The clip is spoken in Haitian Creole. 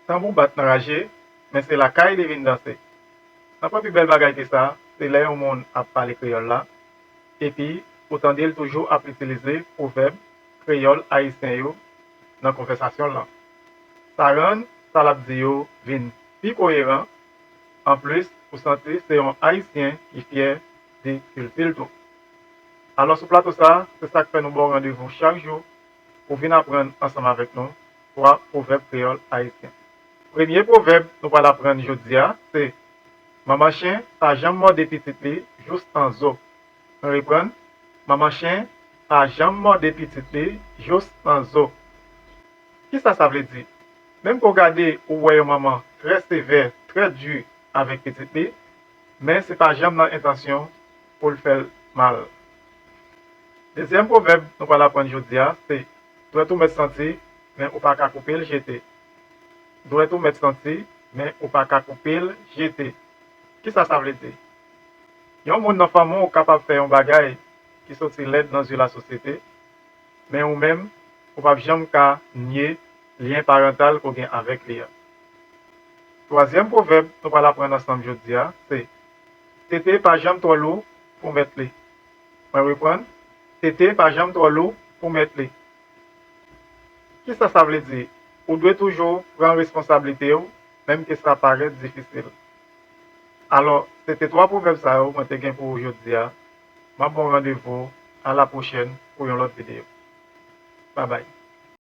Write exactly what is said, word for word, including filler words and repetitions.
Tanbou bat nan raje, men se lakay li vin danse. Nan pwen pi bèl bagay ke sa, se lè yon moun ap pale kreyòl la, epi ou tande l toujou ap itilize pwovèb kreyòl ayisyen yo nan konvèsasyon l lan. Sa rann sa l ap di yo vin pi koyeran. Anplis, ou santi se yon Ayisyen ki fyè de kilti l tou. Alò, sou plato sa, se sa k fè nou ba w randevou chak jou pou vin aprann ansanm avèk nou twa pwovèb kreyòl ayisyen. Premye pwovèb nou pral aprann jodi a, se: Manman chen pa janm mòde pitit li jous nan zo. Mwen reprann: Manman chen pa janm mòde pitit li jous nan zo. Kisa sa vle di? Menm ke w gade ou wè yon manman trè sevè, trè di avèk pitit li, men se pa janm nan entansyon pou l fè l mal. Dezyèm pwovèb nou pral aprann jodi a se: Dwèt ou mèt santi, men ou pa ka koupe l jete. Dwèt ou mèt santi, men ou pa ka koupe l jete. Kisa sa vle di? Yon moun nan fanmi w kapab fè yon bagay ki soti lèd nan zye lasosyete, men ou menm, ou p ap janm ka nye lyen parantal ke w gen avèk li a. Twazyèm pwovèb nou pral aprann ansanm jodi a se: Tete pa janm twò lou pou mèt li. Mwen reprann: Tete pa janm twò lou pou mèt li. Kisa sa vle di? Ou dwe toujou pran responsablite w, menm ke sa parèt difisil. Alò, se te twa pwovèb sa yo mwen te gen pou ou jodi a. M ap ba w randevou a la pwochèn pou yon lòt videyo. Babay.